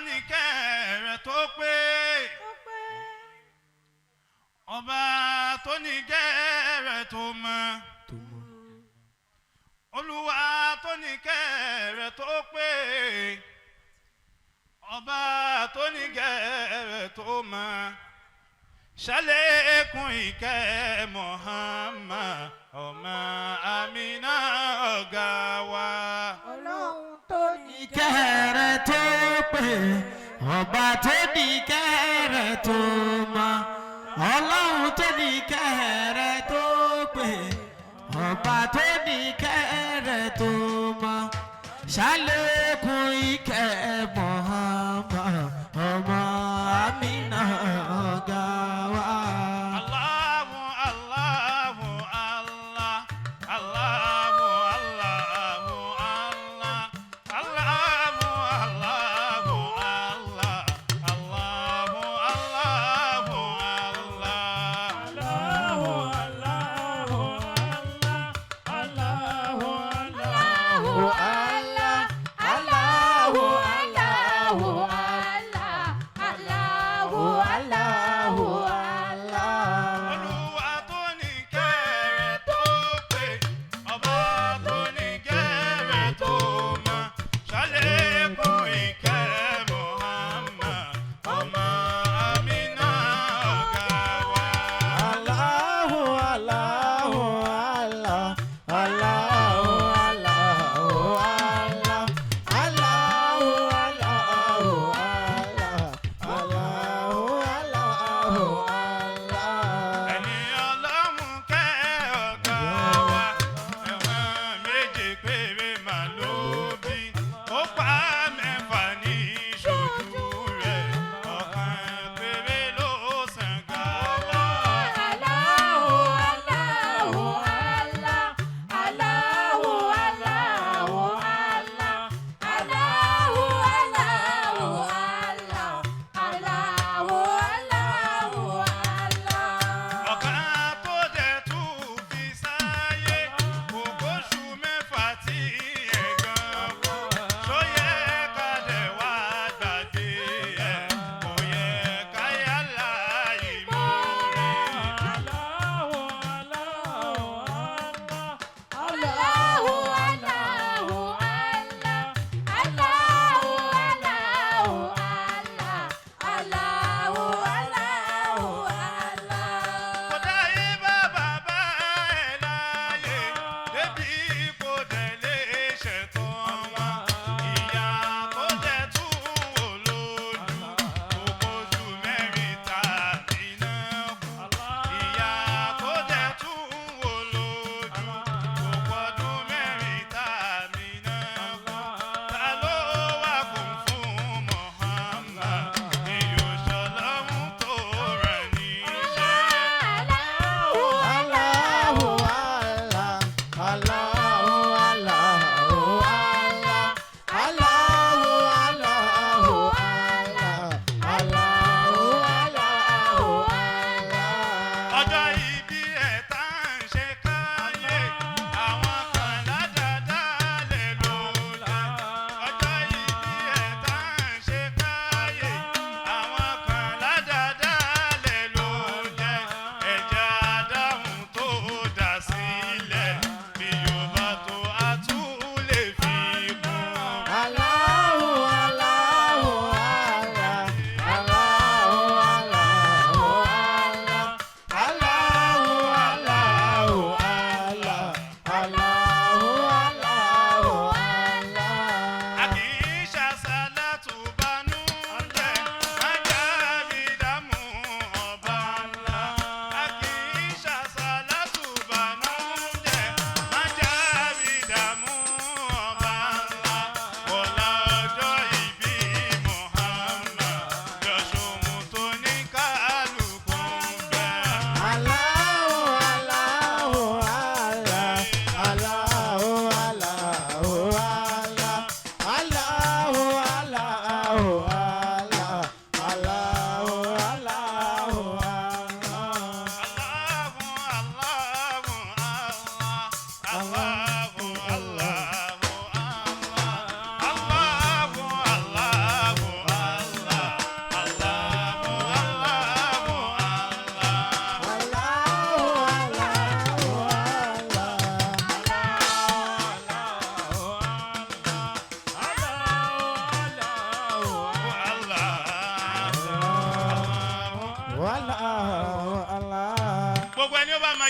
ní kẹrẹ tó pé, ọba tó ní kẹrẹ tó mọ́, Olúwa tó ní kẹrẹ tó pé, ọba tó ní kẹrẹ tó mọ́, ṣàlékún ìkẹ́ Muhammad ọmọ Amina ọ̀gá wa. Ọlọ́run tó ní Kẹrẹ tó pé, ọba tó ní kẹrẹ tó mọ́, Ọlọ́run tó ní kẹrẹ tó pé, ọba tó ní kẹrẹ tó mọ́, ṣàlékún ìkẹ́ Muhammad ọmọ Amina ọ̀gá wa. Allahu Allahu Allah Allahu Allahu Allah Allahu Allahu Allah Allahu Allahu Allah. Allahu Allah, Allahu Allah.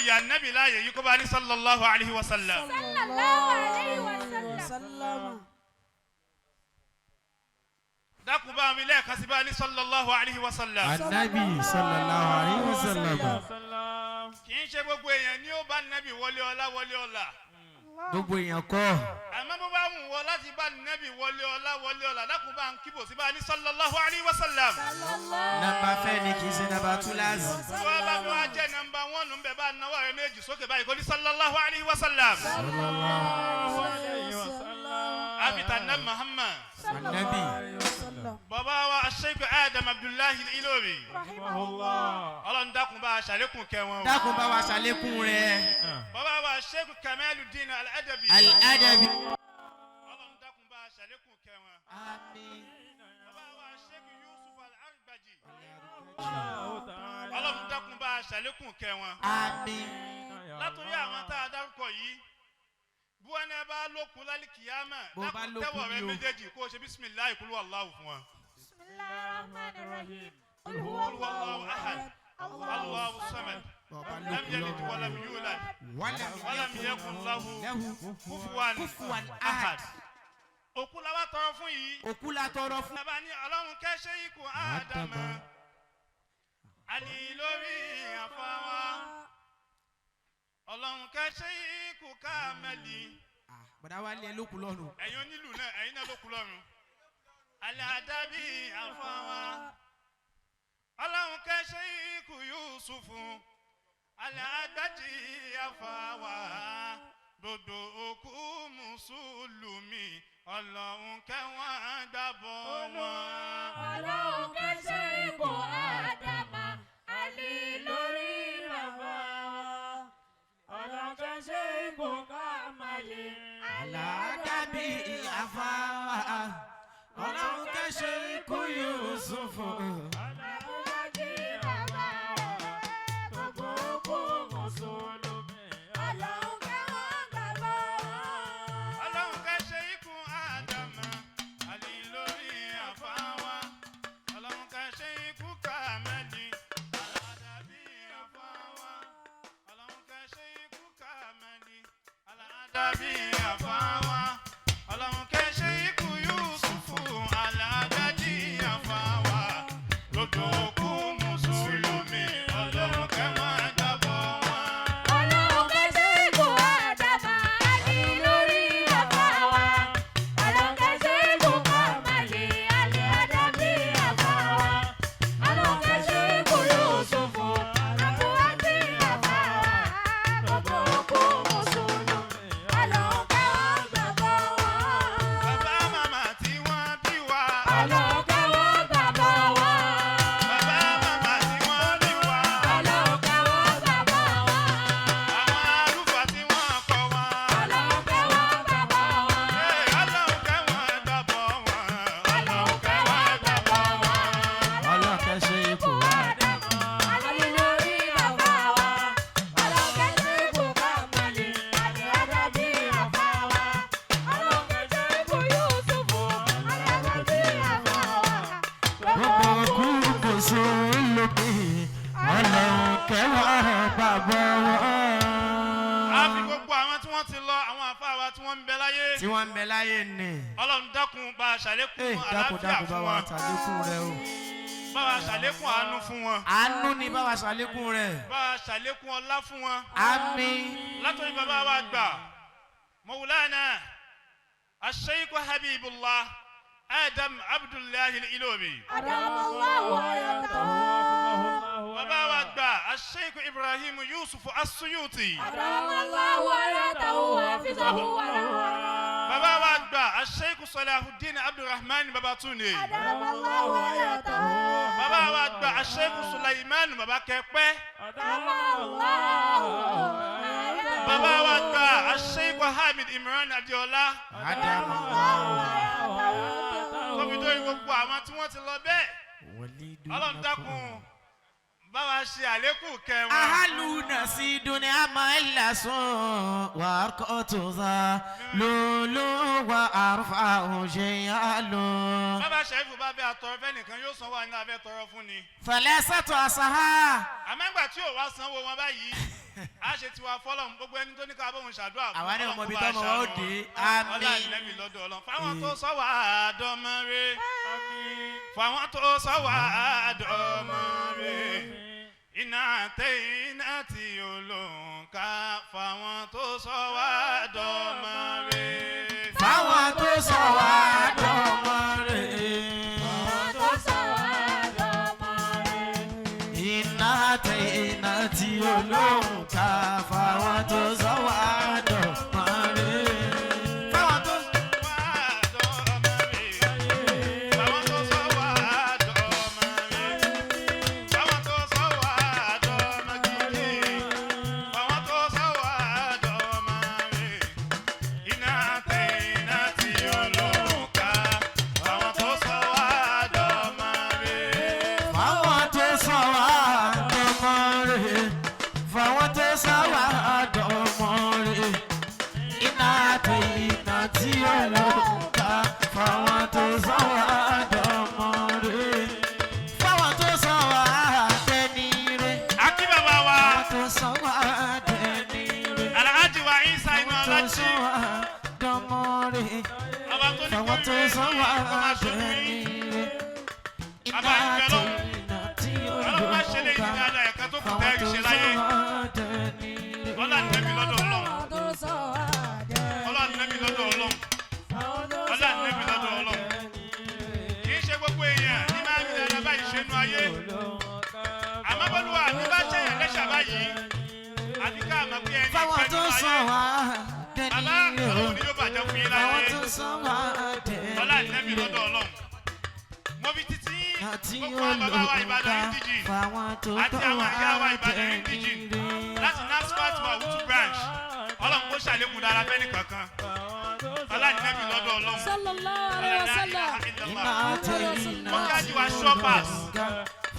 ìyá nábì láàyè yìí kó bá ní sallallahu alayhi wa sallam. Sallallahu alayhi wa sallam. Dákun bá mi lẹ́ẹ̀kan sí bá ní sallallahu alayhi wa sallam. Anabi sallallahu alayhi wa sallam. Kì í ṣe gbogbo èèyàn ní ó bá nábì wọlé ọlá wọlé ọlá. Gbogbo èèyàn kọ́. Àmọ́ bó bá wù wọ́ láti bá nábì wọlé ọlá wọlé ọlá, dákun bá ń kíbò sí bá ní sallallahu alayhi wa sallam. Nàmbà fẹ́ ni, kì í ṣe nàmbà túláàsì. Tí wọ́n bá fi wá jẹ́ number one ń bẹ̀, bá náwó rẹ̀ méjì sókè báyìí kó ní sallallahu alayhi wa sallam. Afita nabi Muhammad. Anabi. Bàbá wa Sheikh Adam Abdullahi Ilori. Rahimahullah. Ọlọ́run dákun bá a ṣàlékún kẹ́ wọn o. Dákun bá wa ṣàlékún rẹ̀. Bàbá wa Sheikh Kamaluddin Al-Adabi. Al-Adabi. Ọlọ́run dákun bá a ṣàlékún kẹ́ wọn. Àmín. Bàbá wa Sheikh Yusuf Al-Arbaji. Ọlọ́run dákun bá a ṣàlékún kẹ́ wọn. Àmín. Látòrí àwọn tá a dárúkọ yìí, bí wọn náà bá lókun lálìkìyàmà, Bó bá dákun lókun tẹ́wọ̀ rẹ ni o. méjèèjì kó o ṣe bisimilayi kúlú Allahu fún wọn. Bismillahir Rahmanir Rahim. Qul Qul huwa huwa Allahu ahad, Allahu samad, Bàbá lam yalid lókun walam lọ́rùn. yulad, Walam walam yakun lahu lahu kufuwan kufuwan ahad. ahad. Òkú la wá tọrọ fún yìí. Òkú la tọrọ fún. Bàbá ní Ọlọ́run kẹ́ ṣe ikú Ádámà. Àlì lórí àfọwọ́. Ọlọ́run kẹ́ ṣe ikú Kámẹ́lì. Ah, bọ̀dá wa lé lókun lọ́rùn. Ẹ̀yin onílù náà, ẹ̀yin náà ló kú lọ́run. Àlẹ́ àdábì àfọwọ́. Ọlọ́run kẹ́ ṣe ikú Yúsùfù. Àlẹ́ àgbájì àfọwọ́. Gbogbo òkú Mùsùlùmí. Ọlọ́run kẹ́ wọ́n gbàbọ̀ wọn. Ọlọ́run kẹ́ ṣe ikú Ádámà, Àlì lórí bàbá wa. Ọlọ́run kẹ́ ṣe ikú Kámálì. Aládàbí àfáwà. Ọlọ́run kẹ́sẹ̀ ikú Yusufu. Àbúrájì bàbá rẹ̀, gbogbo òkú Mùsùlùmí. Ọlọ́run kẹ́ wọ́n gbàgbọ́ wọn. Ọlọ́run ká ṣe ikú Ádámà, Àlì lórí àfáwá. Ọlọ́run ká ṣe ikú Kàmẹ́lì, Aládàbí àfáwá. Ọlọ́run ká ṣe ikú Kàmẹ́lì, Aládàbí àfáwá. Ọlọ́run ká ṣe ikú Yúsùfù, Aládàjì àfáwá. Gbogbo òkú Mùsùlùmí, Ọlọ́run ká máa dábọ̀ wọn. Ọlọ́run kẹ́ ṣe ikú Ádámà, Àlì lórí bàbá wa. Ọlọ́run kẹ́ ṣe ikú Kámálì, Àlì Àdàbí àbá wa. Ọlọ́run kẹ́ ṣe ikú Yúsúfù, Àbúrájì bàbá wa. Gbogbo òkú Mùsùlùmí, Ọlọ́run kẹ́ wọ́n gbàgbọ́ wọn. Bàbá màmá tí wọ́n bí wa. Ọlọ́run kẹ́ wọ́n gbàgbọ́ wọn. Bàbá màmá tí wọ́n bí wa. Ọlọ́run kẹ́ wọ́n gbàgbọ́ wọn. Àwọn àlùfáà tí wọ́n kọ́ wa. Ọlọ́run kẹ́ wọ́n gbàgbọ́ wọn. Ee, Ọlọ́run kẹ́ wọ́n gbàbọ̀ wọn. Ọlọ́run kẹ́ wọ́n gbàgbọ́ wọn. Ọlọ́run kẹ́sẹ̀ ikú Ádámà, Àlì lórí bàbá wa. Ọlọ́run kẹ́ ṣe ikú Kámálì, Àlì Àdàbí àbá wa. Ọlọ́run kẹ́ ṣe ikú Yúsúfù, Àlì Àdàbí àbá wa. Gbogbo òkú Mùsùlùmí. Ọlọ́run kẹwàá bàbá A fi wọn. gbogbo àwọn tí wọ́n ti lọ, àwọn àfáà wa tí wọ́n ń bẹ láyé. Tí wọ́n ń bẹ láyé ni. Ọlọ́run dákun bá a ṣàlékún Ee, dákun àlàáfíà dákun bá fún wa wọn. ṣàlékún rẹ o. Bá wa ṣàlékún àánú fún wọn. Àánú ni bá wa ṣàlékún rẹ. Bá wa ṣàlékún ọlá fún wọn. Àmín. Látọ̀rí bàbá wa gbà, Mawlana Ash-Shaykh Habibullah Adam Abdullahi Al-Ilobi. Adamallahu hayatahu. Bàbá wa gbà, Ash-Shaykh Ibrahim Yusuf As-Suyuti. Adamallahu hayatahu wa hafizahu wa ra'ah. Bàbá wa gbà, Ash-Shaykh Salahuddin Abdulrahman Babatunde. Adamallahu hayatahu. Bàbá wa gbà, Ash-Shaykh Sulaiman Baba Kẹpẹ́. Adamallahu hayatahu. Bàbá wa gbà, Ash-Shaykh Hamid Imran Adiola. Ádámù. Tóbi dórí gbogbo àwọn tí wọ́n ti lọ bẹ́ẹ̀. Ọlọ́run dákun bá wa ṣe àlékún kẹ́ wọn. Ahalu nasidun amalasun wa arkotuza lulu wa arfa jeyalu. Bàbá Ṣẹ́fù bá bẹ́ àtọrọ fẹ́nìkan yóò sanwó àní abẹ́ tọrọ fún ni. Falasatu asaha. Àmọ́ ìgbà tí ò wá sanwó wọn báyìí, A ṣe tiwa fọlọ́n, gbogbo ẹni tó ní ká bóun ṣàdúrà fún, Àwa náà Ọlọ́run mọ kó ibi bá a tọ́mọ wa ó ṣàánú dé. wọn. Ọlá Àmín. Ànábì lọ́dọ̀ Ọlọ́run. Fáwọn tó sọ wá dọ́mọ rè, fáwọn tó sọ wá dọ́mọ rè, iná tẹ iná tí olóǹkà, fáwọn tó sọ wá dọ́mọ rè. Fáwọn tó sọ wá dọ́mọ rè. Tó sọ wá dọ́mọ rẹ̀. Iná tẹ iná tí olóǹkà, fáwọn tó sọ wá dọ́mọ rè. Fáwọn tó Wá dọ́mọ rè. Fáwọn tó sọ wá dọ́mọ rè. Fáwọn tó sọ wá dọ́mọ gidi. Fáwọn tó sọ wá dọ́mọ rè. Iná tẹ iná tí olóǹkà. Fáwọn tó sọ wá dọ́mọ rè. Fáwọn tó sọ wá dọ́mọ rè. Fáwọn tó sọ wá dọ́mọ rè. Iná tẹ iná tí olóǹkà, fáwọn tó sọ wá dọ́mọ rè. Fáwọn tó sọ wá dẹni rè. Akí bàbá wa, Fáwọn tó sọ wá dẹni rè. Alhaji wa Isa iná Fáwọn tó Ọlájí. sọ wá dọ́mọ rè. Ọba tó ní Fáwọn tó kórìíre sọ ní wá kó máa ṣojú dẹni yín. rè. Bàbá Iná ìfẹ́ tẹ lọ́hùn. iná tí Ọlọ́run má ṣe lè yí olóǹkà. dáadáa ẹ̀ka tó kù Fáwọn tẹ́rì tó ṣe sọ láyé. wá dẹni rè. Ọlá Ànábì lọ́dọ̀ Ọlọ́run. Àwọn tó sọ wá dẹ́ni. Ọlá Ànábì lọ́dọ̀ Ọlọ́run. Ọlá Ànábì lọ́dọ̀ Ọlọ́run. Kì í ṣe gbogbo èèyàn ní máa ń fi dáadáa báyìí ṣe nu ayé. Àmọ́ bọ́lúwa ní bá ṣẹ̀yàn lẹ́ṣà báyìí. Àfi ká àmọ́ pé ẹni Fáwọn ìfẹ́ tó nínú sọ ayé. wá Bàbá dẹni rè. Ọlọ́run ni yóò bàjẹ́ fún yín Fáwọn láyé. tó sọ wá dẹni Ọlá Ànábì rè. lọ́dọ̀ Ọlọ́run. Mo fi títí Àti gbogbo àwọn bàbá wa Ìbàdàn olóǹkà, Indijì fáwọn tó àti tọ́ àwọn wá ìyá wa Ìbàdàn dẹni Indijì rè. láti NASFAT wa Wutu branch. Ọlọ́run kó ṣàlékún dára fẹ́ni kankan. Ọlá Ànábì lọ́dọ̀ Ọlọ́run. Sallallahu alaihi wasallam. Iná tẹ iná Mo kí tí Ajíwá Shoppers. olóǹkà,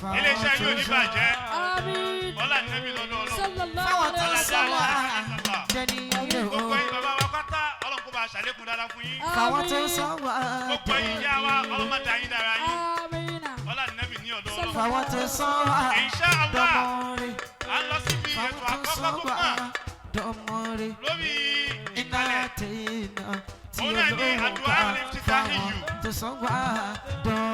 fáwọn Iléeṣẹ́ tó yóò ní sọ bàjẹ́. Àmín. Ọlá Ànábì lọ́dọ̀ Ọlọ́run. Sallallahu Fáwọn tó alaihi sọ wá wasallam. dẹni rè o. Gbogbo ẹ̀yin bàbá wa pátá, Ọlọ́run kó bá ṣàlékún dára fún yín. Fáwọn tó sọ wá Gbogbo ẹ̀yin ìyá wa, Ọlọ́run má dá yín dára yín. Àmín. Ọlá Ànábì ní ọ̀dọ̀ Ọlọ́run. Fáwọn tó sọ wá Insha Allah, dọ́mọ rè. à ń lọ síbi ètò Fáwọn tó àkọ́kọ́ sọ tó wá kàn dọ́mọ rè. lórí Iná ìkàlẹ̀. tẹ iná tí Òun náà ní olóǹkà, àdúrà lift fáwọn Tahiyu. tó sọ wá dọ́mọ